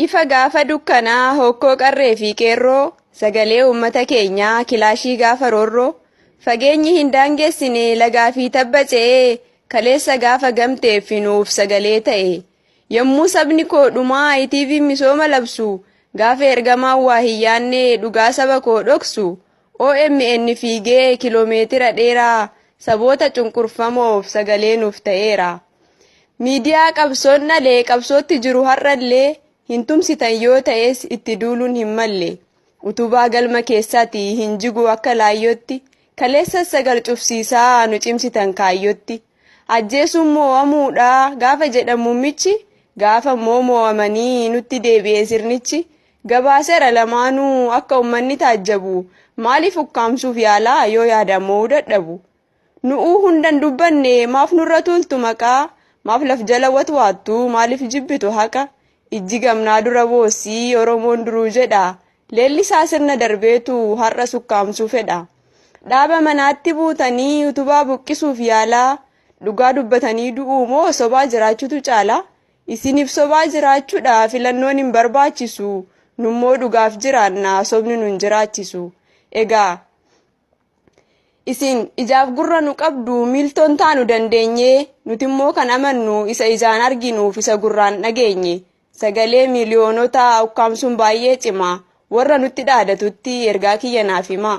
Ifa gaafa dukkanaa hokkoo qarree fi qeerroo sagalee uummata keenyaa kilaashii gaafa roorroo fageenyi hin daangessine lagaa fi tabba ce'ee kaleessa gaafa gamteef nuuf sagalee ta'e. Yommuu sabni koo dhumaa ETV'n misooma labsu gaafa ergamaan waa hin yaanne dhugaa saba koo dhoksu OMN fiigee kiloomeetira dheeraa saboota cunqurfamoof sagalee nuuf ta'eera. Miidiyaa qabsoon dhale qabsootti jiru har'allee hin tumsitan yoo ta'es itti duuluun hin malle. Utubaa galma keessaati hin jigu akka laayyootti kaleessas sagal cufsiisaa nu cimsitan kaayyootti. Ajjeesuun moo'amuudha gaafa jedhan muummichi gaafa immoo moo'amanii nutti deebi'e sirnichi gabaaseera lamaanuu akka uummanni taajjabu maaliif ukkaamsuuf yaalaa yoo yaadaan moo'uu dadhabu. Nu'uu hundan dubbanne maaf nurra tuultu maqaa maaf laf jala watwaattu maaliif jibbitu haqa ijji gamnaa dura boossii Oromoon duruu jedha leellisaa sirna darbeetu har'a sukkaamsuu fedha. Dhaaba manaatti buutanii utubaa buqqisuuf yaalaa dhugaa dubbatanii du'uu moo sobaa jiraachuutu caala? Isiniif sobaa jiraachuudha filannoon hin barbaachisu nummoo dhugaaf jiraanna sobni nun jiraachisu. Egaa Isin ijaaf gurra nu qabdu miiltoon taanu dandeenye nuti immoo kan amannu isa ijaan arginuuf isa gurraan dhageenye. Sagalee miiliyoonota ukkaamsuun baay'ee cima warra nutti dhaadatutti ergaa kiyya naaf himaa.